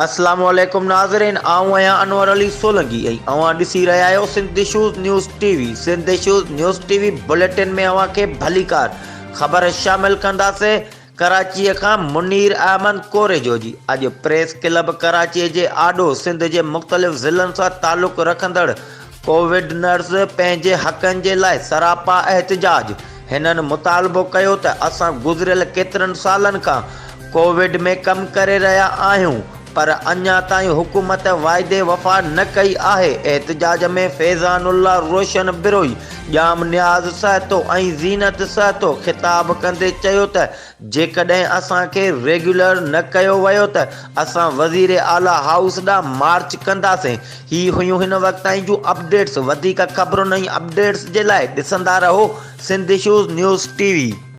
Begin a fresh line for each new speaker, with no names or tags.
اسلام عليڪم ناظرين آئون آهيان انور علي سولنگي ۽ اوهان ڏسي رهيا آهيو Sindh issues news T V Sindh issues news T V bulletin ۾ اوهان کي ڀليڪار خبر شامل ڪنداسين ڪراچيء کان منير احمد ڪوريجو جي اڄ پريس ڪلب ڪراچيء جي آڏو سنڌ جي مختلف ضلعن سان تعلق رکندڙ ڪووڊ نرس پنهنجي حقن جي لاء سراپا احتجاج هنن مطالبو ڪيو ته اسان گذريل ڪيترن سالن کان ڪووڊ ۾ ڪم ڪري رهيا آهيون پر اڃا تائين حڪومت واعدي وفا نه ڪئي آهي، احتجاج ۾ فيضان الله روشن بروهي، ڄام نياز سهتو ۽ زينت سهتو خطاب ڪندي چيو ته جيڪڏهن اسان کي ريگيولر نه ڪيو ويو ته اسان وزير اعليٰ هائوس ڏانهن مارچ ڪنداسين، هي هيون هن وقت تائين جون اپڊيٽس، وڌيڪ خبرن ۽ اپڊيٽس جي لاء ڏسندا رهو Sindh issues news T V.